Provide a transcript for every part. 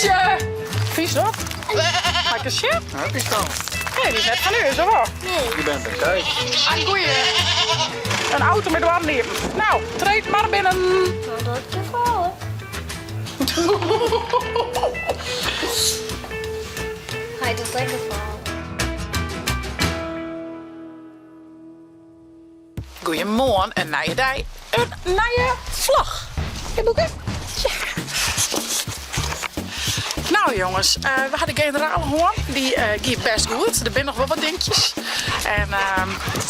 rûntsje! Fynst dat? Mei ik ris sjen? Heb je dan? Nee, die is net fan ús, of wat? Nee. Je bent een kei. Ah, goeie. In auto mei doarren iepen. Nou, treed mar binnen. Nou, dat is gevaarlijk. Hij doet lekker gevaarlijk. Goeiemoarn, in nije dei, in nije vlog. Hey Boeke. Ja. Nou jongens, we ha de generale hân. Dy gie best goed. Der binne noch wol wat dinkjes. En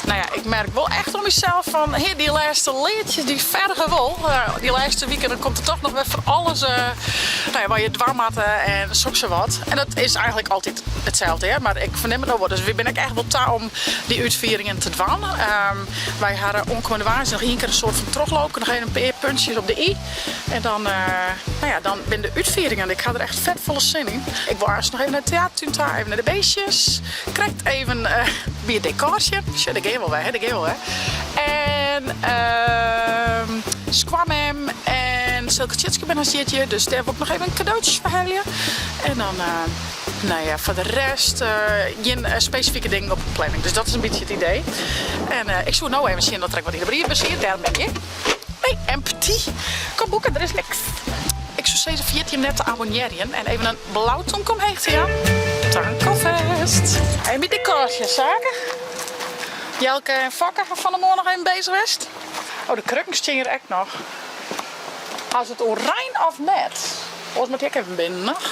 nou ja, ik merk wol echt oan mysels fan, hè, dy lêste leadsjes dy ferge wol. Dy lêste wiken dan komt der toch noch wer fan alles, nou ja, wat je dwaan moatte en soksawat. En dat is eigentlik altyd itselde hear, mar ik fernim it no wol. Dus wy binne ek echt wol ta om dy útfieringen te dwaan. Wy hawwe oankommende woansdei noch ien kear in soart fan trochloopke, noch even in pear puntsjes op de i. En dan, nou ja, dan binne de útfieringen. Ik ha der echt fet folle sin yn. Ik wol aanst noch even nei de teatertún ta, even nei de beestjes. Krekt even by it dekor sjen. Sjoch, dêr gean we wol wer, hè, dêr gean we wol wer. En skoanmem en Silke Tjitske binne hast hjir, dus dêr wol ik noch even in kadootsje foar helje. En dan. Nou ja, foar de rest gjin spesifike dingen op de planning. Dus dat is in bytsje it idee. En ik soe no even sjen dat der ek wat yn de briefbus siet. Dêrom bin ik hjir. Nee, empty. Kom Boeke, der is niks. Ik soe sizze, ferjit jim net te abonnearjen en even in blauwe tomke omheech te jaan. Tank alfêst. En by dekor saken. Jelke en Fokke ha fan 'e moarn noch even bezich west. Oh, de krukken stean hjir ek noch. Ha se it oerein of net? Oars moat ik ek even binnen noch.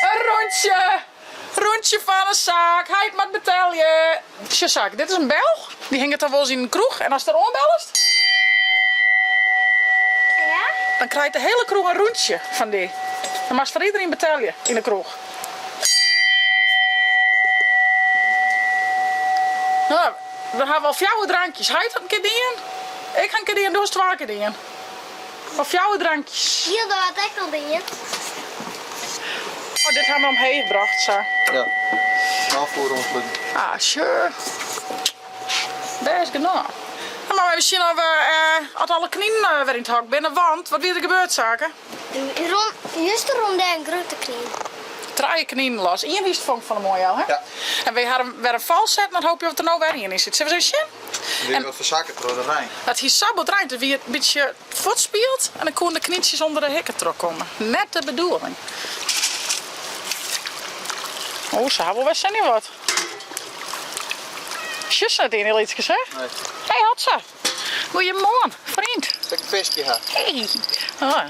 In rûntsje! Rûntsje fan 'e saak. Heit moat betelje. Sjoch saak, dit is in bel. Dy hinget dan wolris yn in kroech en ast der oanbellest, dan krijt de hiele kroech in rûntsje fan dy. Dan moatst foar iderien betelje yn 'e kroech. No, we hawwe al fjouwer drankjes. Heit hat in kear dien, ik ha in kear dien, do hast twa kear dien. Al fjouwer drankjes. Hilda hat ek al dien. Oh, dit ha we omheech brocht sa. Ja. Ôffoer oanslutten. Ah, sure. Bêst genôch. Dan moatte we even sjen of we oft alle kninen wer yn it hok binne, want wat wie der gebeurd, Sake? Rûn, juster rûn dêr in grutte knyn. Trije kninen los. Ien hiest fong fan 'e moarn al, hè? Ja. En wy ha him wer in fal setten, dan hoopje dat der no wer ien yn sit. Sille we ris even sjen? Der wie wat fersakke troch de rein. It hie sa bot reind, it wie in bytsje fuortspield en dan koene de knyntsjes ûnder de hikke trochkomme. Net de bedoeling. Oh, se ha wol wer sin yn wat. Sjochst net yn dy lytskes, hè? Nee. Hey, Hotse. Goeiemoarn, vriend. Sil ik in fiskje ha? Hey. Oh.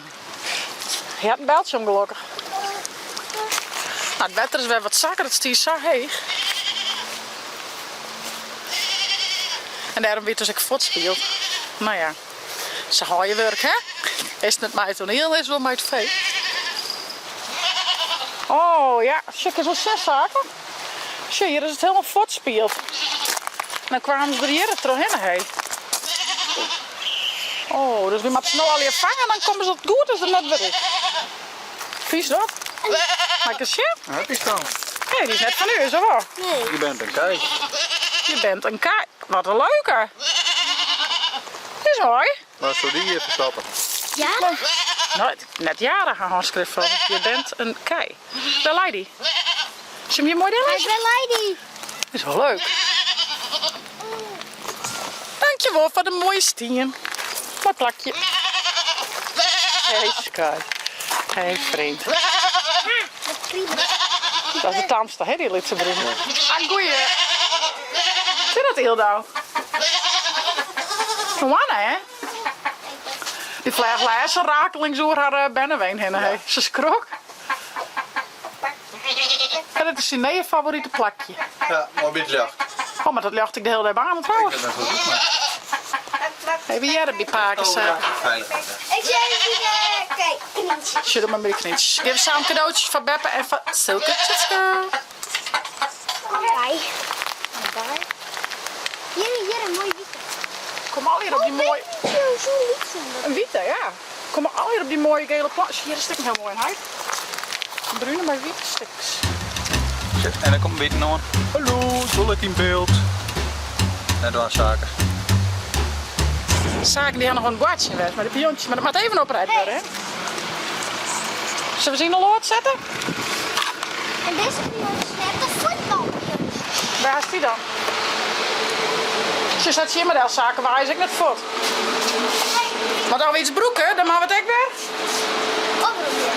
Hy hat in beltsje om gelokkich. Nou, it wetter is wer wat sakker, it stie sa heech. En dêrom wie it dus ek fuortspield. No ja, sa hâld je wurk, hè? Is it net mei it toaniel, is it wol mei it fee. Oh ja, sjoch, is wol sjen Sake. Sjoch, hjir is it hielendal fuortspield. En dan kwamen se der hjir trochhinne, hé. Oh, dus wy moatte se no allegear fange en dan komme se it goed as der net wer út. Fynst dat? Mei ik ris sjen? Heb je dan? Nee, die is net fan ús, of wat? Nee. Je bent een kei. Je bent een kei. Wat een leuke. Dit is mooi. Waar zou die hier verstappen? Ja? Nou, net jarige handschrift van. Je bent een kei. Wêr lei dy? Sil hem hjir moai dellizze? Wêr lei dy? Is wol leuk. Dankjewol foar de moaie stien. Moai plakje. Hey skat. Hey vriend. Dat is de tamste, hè, dy lytse brune. Ah, goeie. Kin dat hielendal? Moanne, hè? Dy fleach lêsten rakelings oer har eh, bernewein hinne, hè. Se skrok. En dit is syn nije favorite plakje. Ja, moai by it ljocht. Oh, mar dat ljocht ek de hiele dei baan trouwens. Ik wit net hoe it mar. Even hearre by pake Oh, ja, feilich. Ik zie even de kijk, knintjes. Sjoch maar by de knintjes. Geef samen cadeautjes foar Beppe en foar Silke Tjitske. Bij. Bij. Hier, hier een mooie witte. Kom allegear op dy moaie... Oh, zo'n lytse. In wite, ja. Kom allegear op dy moaie gele plant. Hjir is it ek in hiel moai heit. In brune mei wite stiks. En dan komt in wite oan. Hallo, wol ik yn byld. Net dwaan saken. Saken dy ha noch oan it boartsjen west mei de piontjes, mar dat moat even opryd wurde, hè. Sille we se yn de loads sette? En dizze piontjes net de fuotbalpiontjes. Wêr hast dy dan? Sjoch, sa't tsjin mei saken wei is ek net fuort. Want as we iets brûke, dan moatte we it ek wer opromje.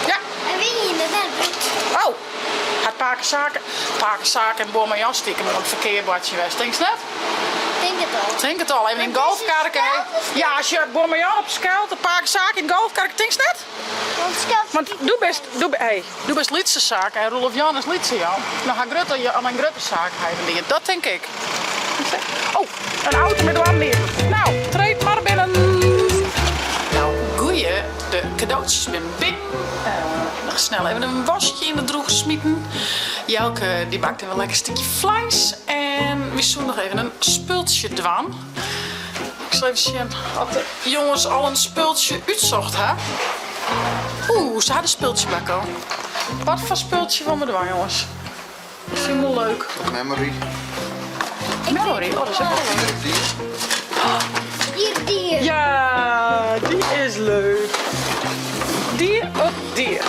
Ja. En wy hiene it net brûkt. Oh, hat pake Sake, pake Sake en buorman Jan stiekem oan it ferkearboartsjen west, tinkst net? Tink it al. Tink it al, even yn golfkarke. Ja, as je buorman Jan op skelt, de pake Sake yn golfkarke, tinkst net? Want doe bist, doe, hey, doe bist lytse Sake en Roelof Jan is lytse Jan. Dan ha grutte Jan en grutte Sake ha even dien. Dat tink ik. Oh, in auto mei doarren iepen. Nou, treed mar binnen. Nou, goeie, de kadootsjes binne binnen. Noch snel even in waskje yn de droech smiten. Jelke dy bakt even in lekker stikje fleis. En wy soene noch even in spultsje dwaan. Ik sil even sjen oft de jonges al in spultsje útsocht ha. Oeh, se ha de spultsjebak al. Wat foar spultsje wolle we dwaan, jonges? Dat fyn ik wol leuk. Memory. Memory? Oh, dat is ek wol leuk. Dier dier. Ja, dy is leuk. Dier op dier.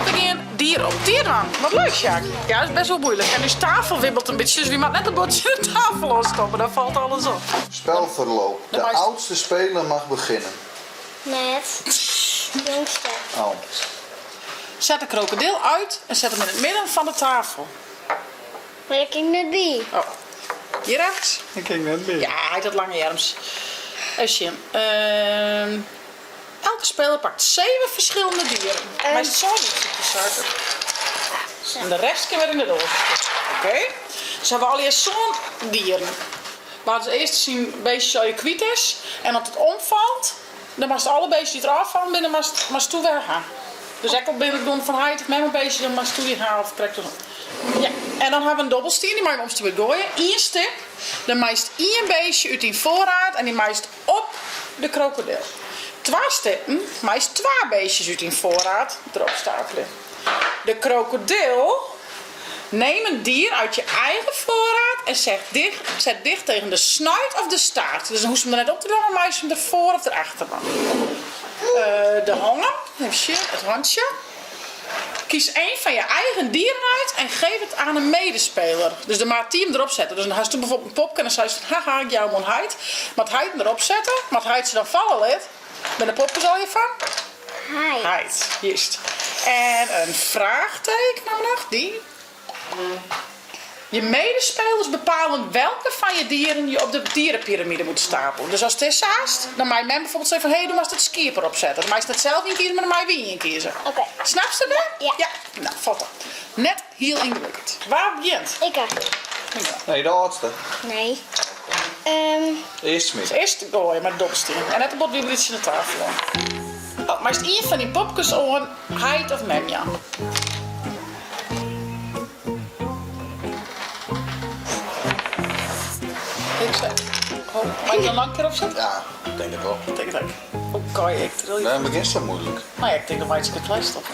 We gean dier op dier dwaan. Wat leuk, Sjaak. Ja, dat is best wol moeilik. En ús tafel wibbelt in bytsje, dus wy moatte net it bot tsjin de tafel oanstoppe. Dan falt alles op. Spelverloop. De oudste speler mag beginnen. Net. Jongste. Oh. Zet de krokodil uit en zet hem in het midden van de tafel. Maar ik kin net by. Oh. Hjir rechts? Ik kin net by. Ja, hy hat lange earms. Even sjen. Elke speler pakt 7 verschillende dieren. Meist it sâlt útsykje, Suiker. En de rest kin wer yn de doas. Oké. Dus hawwe we allegear sân dieren. Wa't as earste syn beestjes allegear kwyt is en as it omfalt, dan moatst alle beestjes dy't der ôffallen binne, moatst, moatst wer ha. Dus ek al binne it gewoan fan heit of mem in beestje, dan moatst dy ha of krekt andersom. Ja, en dan hawwe we in dobbelstien, dy meie we omste beurt goaie. Ien stip, dan meist ien beestje út dyn foarraad en dy meist op de krokodil. Twa stippen, meist twa beestjes út dyn foarraad derop stapelje. De krokodil Neem een dier uit je eigen voorraad en zet dicht, zet dicht tegen de snuit of de staart. Dus dan hoechst him der net op te dwaan, mar meist him derfoar of derachter dwaan. De honger, even sjen, it hantsje. Kies één van je eigen dieren uit en geef het aan een medespeler. Dus dan moat dy him derop sette. Dus dan hasto bijvoorbeeld in popke en dan seist fan haha, ik jou him oan heit. Moat heit him derop sette, moat heit se dan falle lit, binne de popkes allegear fan? Heit. Heit, juist. En in fraachteken haben we noch, dy. Je medespelers bepalen welke van je dieren je op de dierenpiramide moet stapelen. Dus ast dizze hast, dan mei mem bijvoorbeeld sizze fan hé, do moatst it skiep erop sette. Dan meist net sels ien kieze, mar dan meie wy ien kieze. Oké. Snapst it net? Ja. Ja, nou, foto. Net hiel yngewikkeld. Wa begjint? Ik. Nee, de âldste. Nee. Earst smite. Earst goaie mei de dobbelstien. En net te bot wiebelje tsjin de tafel oan. Oh, meist ien fan dyn popkes oan heit of mem jaan. Ik zet. Oh, mei ik dan noch in kear opsette? Ja, ik tink it wol. Ik tink it ek. Oh, kai, ik trilje. Wêrom begjinst sa moeilik? No ja, ik tink dan meitsje ik it lêstich.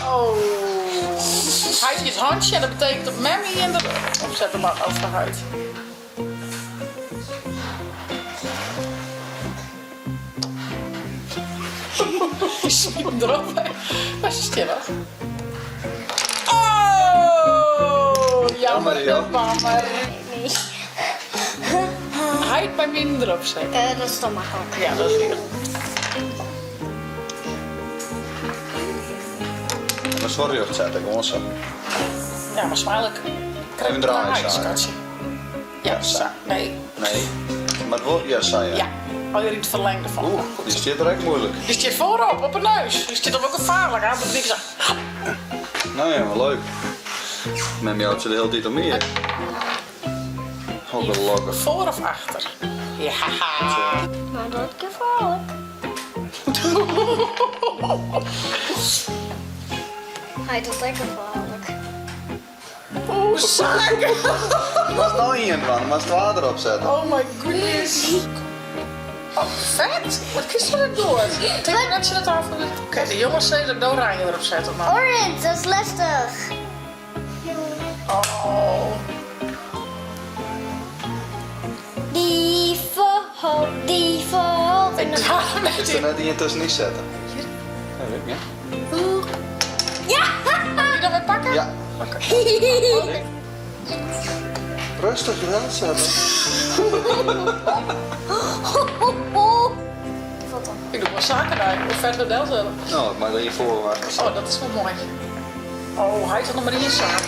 Oh. Heit hie it hantsje en dat betekent dat mem ien der opsette moat of de heit. Dy smyt him derop. Mar se stean noch. Oh! Jammer, jammer. Nee. Heit mei myn derop sette. Dat is toch maklik. Ja, dat is wier. Moatst wol rjocht sette, gewoan sa. Ja, mar smaalik. Even draaie sa. Skatsje. Ja, sa. Nee. Nee. Mar wol, ja, sa ja. Ja, allegear yn it ferlengde fan. Oeh, dy stiet der ek moeilik. Dy stiet foarop, op 'e neus. Dy stiet op ook gefaarlik, hè? Dat sa. Nou ja, mar leuk. Mem jout se de hiele tiid om my. Oh, gelokkich. Foar of achter? Ja. Maar dat gevaarlijk. Hy docht ek gefaarlik. Oeh, Sake. Moatst no ien dwaan, moatst twa derop sette. Oh my goodness. Oh, fet. Wat kinst der net door? Tink ik net tsjin de tafel. Oké, de jonges sizze dat ik no oranje derop sette moat. Orange, dat is lestich. Oh. Die valt, die valt. Ik doar net. Kinst der net ien tuskenyn sette? Wit ik net. Ja! Moat ik dy dan wer pakke? Ja. Oké. Rêstich delsetten. Ik doe wol saken nei. Hoe fet we delsette. No, ik mei der ien foar of achter Oh, dat is wol moai. Oh, hy hat noch mar ien saak.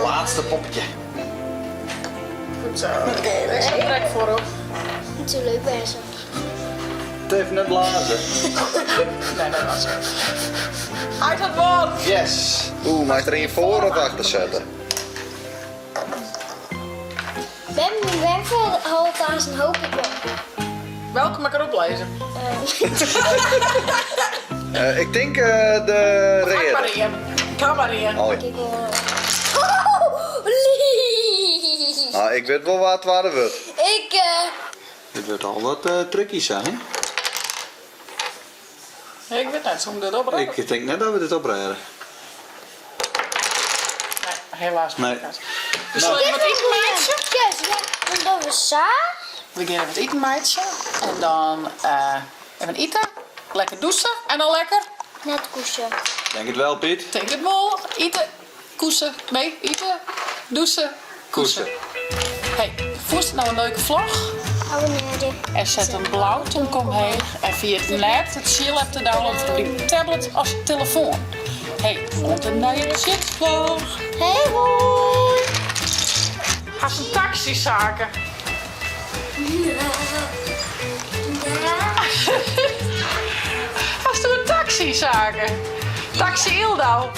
Laatste poppetje. Goed zo. Dêr is trek foar op. It soe leuk wêze. It even net blaze. Nee, dat was Hy hat won! Yes! Oeh, meist der ien foar of achter sette? Mem, mem hâldt aanst in hoop op. Welke moat ik erop lizze? Ik tink de reade. Ga mar ien. Oh, Ik wil. Oh, lief. Ah, ik wit wol wat twadde wurdt. Ik. Dit wurdt al wat tricky sa, hè? Ik wit net, soe ik dit oprêde? Ik tink net dat we dit oprêde. Nee, helaas Nee. We sille even wat iten meitsje. Yes, ja, dan dogge we sa. We gean even wat iten meitsje. En dan even ite, lekker dûse en dan lekker. Net koesen. Denk it wel, Piet. Tink it wol. Ite, koese, nee, ite, dûse, koese. Koese. Hey, fûnst it no in leuke vlog? Abonnear je. En set in blau tomke omheech en ferjit net it Sjil-app te downloaden op dyn tablet of telefoan. Hey, oant de nije Tsjiksvlog! Hey hoi. Hast in taksy, Sake? Ja. Hast do in taksy, Sake? Taksy Yldau.